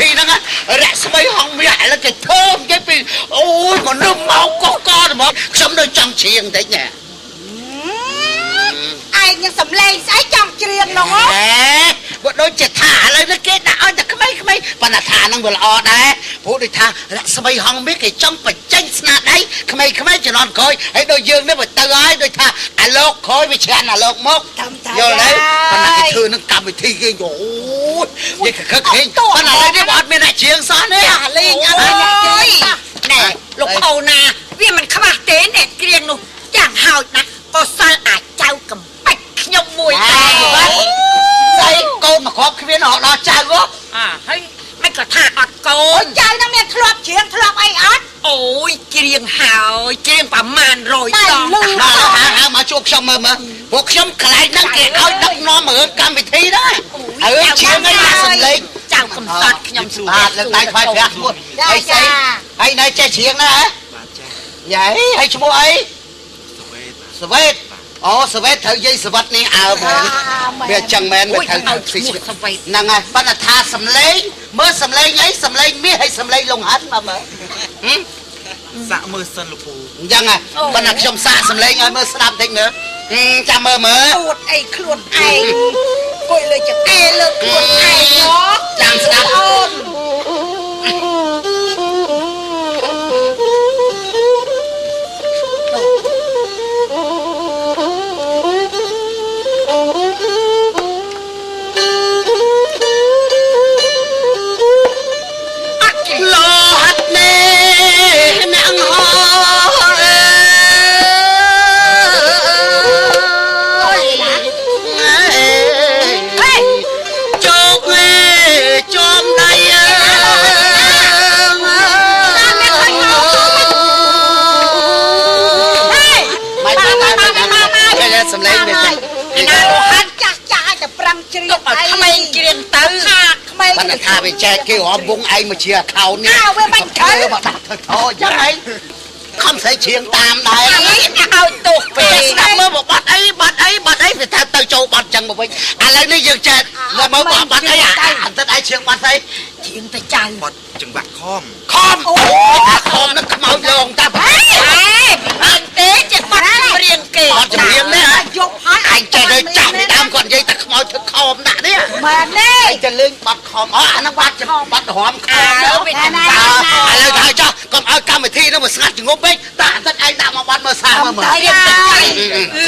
ធីហ្នឹងរស្មីហងមាសឥឡូវគេធ្វើនិយាយពីអូយមនុស្សមកកកកហ្មងខ្ញុំនៅចង់ច្រៀងបន្តិចណា ឯងនឹងសំលេងស្អីចង់ច្រៀងនោះ ហេបើដូចជាថាឥឡូវនេះគេដាក់ឲ្យតែក្មេងៗប៉ុន្តែថាហ្នឹងវាល្អដែរព្រោះដូចថារស្មីហងមាសគេចង់បញ្ចេញស្នាដៃក្មេងៗជំនាន់ក្រោយហើយដូចយើងនេះវាទៅហើយដូចថាអាលោកក្រោយវាច្រើនអាលោកមកយល់ទេប៉ុន្តែគេធ្វើនឹងកម្មវិធីគេអូយនិយាយខឹកខេងប៉ុន្តែឥឡូវនេះវាអត់មានអ្នកច្រៀងសោះនេះ ចាលេងអត់មានអ្នកច្រៀងសោះ ណែលោកប្អូនណាវាមិនខ្វះទេអ្នកច្រៀងនោះយ៉ាងហោចណាស់ក៏សល់អាចចៅកំបាច់ខ្ញុំមួយដែរ ស្អីកូនមកគ្រាប់គ្មានរហូតដល់ចៅហ៎ អាហើយមិនក៏ថាអត់កូ អូ ន ចៅហ្នឹងមានធ្លាប់ច្រៀងធ្លាប់អីអត់ អូយច្រៀងហើយច្រៀងប្រមាណ100ដង ដល់ហៅមកជួបខ្ញុំមើលមើលពួកខ្ញុំកន្លែងហ្នឹងគេឲ្យដឹកនាំរឿងកម្មវិធីដែរហើយជាងឯណាសំលេង ចៅកំសត់ខ្ញុំសួរ បាទលើកដៃថ្វាយព្រះឈ្មោះហើយស្អីហើយនៅចេះច្រៀងណាហ៎យ៉ាហើយឈ្មោះអីសវេតអូសវេតត្រូវយាយសវត្តនេះអើមែនវាចឹងមែនវាត្រូវ ឈ្មោះសវេត ហ្នឹងហើយប៉ុន្តែថាសំលេងមើលសំលេងអីសំលេងមាសហើយសំលេងលងហិនមកមើល សាក់មើលសិនលោកពូ អញ្ចឹងហ៎ប៉ុន្តែខ្ញុំសាកសំលេងឲ្យមើលស្ដាប់តិចមើលចាំមើលមើល អួតអីខ្លួនឯងគួយលើចកេលើខ្លួនឯងហ៎ ចាំស្ដាប់ អូន អត់ច្រៀង លោហិតនេះអ្នកហោយ ហេ ជោគចំដៃអើ ហេ មិនបានតែសំលេងវាចឹង ណាលោហាន់ចាស់ចាស់ឲ្យតែប្រឹងច្រៀង ទុកឲ្យក្មេងច្រៀងទៅ ថាក្មេង ប៉ុន្តែថាវាចែកគេរំវងឯងមកជាអខោននេះមកដាក់ធ្វើថយ៉ាងឯងខំស្រីច្រៀងតាមដែរ នេះឲ្យទោស ពេល គេ ស្ដាប់មើលមកបាត់អីបាត់អីបាត់អីវាថាទៅចូលបាត់ចឹងមកវិញឥឡូវនេះយើងចែកមើលមកបាត់អីអាទឹកឯងច្រៀងបាត់ស្អី ច្រៀងទៅចៅ បត់ចង្វាក់ខំ ខំអូខំនឹងខ្មោចលងតា ហេមិនទេជាបាត់ចម្រៀងគេ បាត់ចម្រៀងនេះហ៎ យប់ហើយ ឯងចេះទៅចាស់ពីដើមគាត់និយាយតែខ្មោចធ្វើខំដាក់នេះ មែនទេ ឯងទៅលេងបាត់ខំអូអាហ្នឹងបាត់បាត់រំខំ អើវា ណែ ឥឡូវទៅចោះកុំឲ្យកម្មវិធីនោះមកស្ងាត់ចងប់ពេកតាទឹកឯងដាក់មកបាត់មើលសាមើលមើល ច្រៀងទៅចៅ